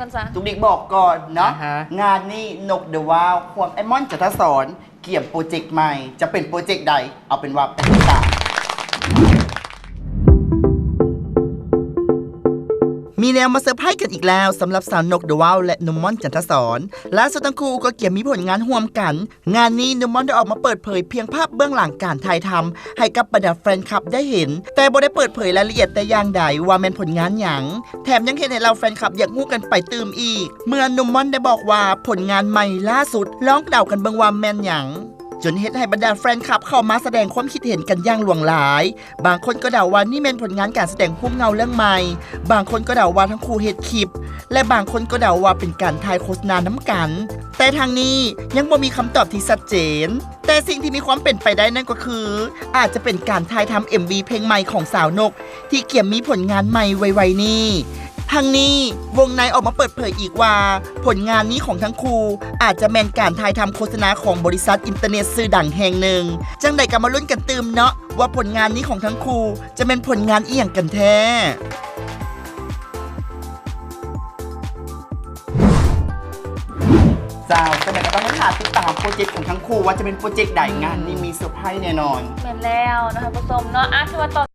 ກ່ອນຊະ ຕຸກດິກບອກກ່ອນເນາະ ອ່າຮະ ງານນີ້ນົກເດອະວ້າວ ຄວາມອ້າຍມ່ອນ ຈັນທະສອນ ກຽມໂປຣເຈັກໃໝ່ ຈະເປັນໂປຣເຈັກໃດ ເອົາເປັນວ່າໄປຕິດຕາມ. ມີແນວມາເຊີໄພຣສ໌ກັນອີກແລ້ວ ສຳລັບສາວນົກເດອະວ້າວ ແລະ ໜຸ່ມມ່ອນ ຈັນທະສອນ. ລ່າສຸດທັງຄູ່ກໍກຽມມີຜົນງານຮ່ວມກັນ. ງານນີ້ໜຸ່ມມ່ອນໄດ້ອອກມາເປີດເຜີຍພຽງພາບເບື້ອງຫຼັງການຖ່າຍທຳໃຫ້ກັບບັນດາແຟນຄລັບໄດ້ເຫັນ, ແຕ່ບໍ່ໄດ້ເປີດເຜີຍລາຍລະອຽດແຕ່ຢ່າງໃດວ່າແມ່ນຜົນງານຫຍັງ, ແຖມຍັງເຮັດໃຫ້ເຫຼົ່າແຟນຄລັບຢາກຮູ້ກັນໄປຕື່ມອີກ ເມື່ອໜຸ່ມມ່ອນໄດ້ບອກວ່າຜົນງານໃໝ່ລ່າສຸດ ລອງເດົາກັນເບິ່ງວ່າແມ່ນຫຍັງ, ຈົນເຮັດໃຫ້ບັນດາແຟນຄລັບເຂົ້າມາສະແດງຄວາມຄິດເຫັນກັນຢ່າງຫຼວງຫຼາຍ. ບາງຄົນກໍເດົາວ່ານີ້ແມ່ນຜົນງານການສະແດງຮູບເງົາເລື່ອງໃໝ່, ບາງຄົນກໍເດົາວ່າທັງຄູ່ເຮັດຄລິບ ແລະ ບາງຄົນກໍເດົາວ່າເປັນການຖ່າຍໂຄສະນານຳກັນ. ແຕ່ທາງນີ້ຍັງບໍ່ມີຄຳຕອບທີ່ຊັດເຈນ, ແຕ່ສິ່ງທີ່ມີຄວາມເປັນໄປໄດ້ນັ້ນກໍຄື ອາດຈະເປັນການຖ່າຍທຳເອັມວີເພງໃໝ່ຂອງສາວນົກ ທີ່ກຽມມີຜົນງານໃໝ່ໄວໆນີ້. ທັງນີ້ ວົງໃນອອກມາເປີດເຜີຍອີກວ່າ ຜົນງານນີ້ຂອງທັງຄູ່ ອາດຈະແມ່ນການຖ່າຍທຳໂຄສະນາຂອງບໍລິສັດອິນເຕີເນັດຊື່ດັງແຫ່ງໜຶ່ງ. ຈັ່ງໃດກໍມາລຸ້ນກັນຕື່ມເນາະ ວ່າຜົນງານນີ້ຂອງທັງຄູ່ ຈະແມ່ນຜົນງານອີ່ຫຍັງກັນແທ້. ເຈົ້າ ຈັ່ງໃດກໍຕ້ອງໄດ້ຖ້າຕິດຕາມໂປຣເຈັກຂອງທັງຄູ່ ວ່າຈະເປັນໂປຣເຈັກໃດ. ອືມ ງານນີ້ມີເຊີໄພຣສ໌ແນ່ນອນ. ແມ່ນແລ້ວເນາະທ່ານຜູ້ຊົມເນາະ. ອ່ະ ຖືວ່າຕອນ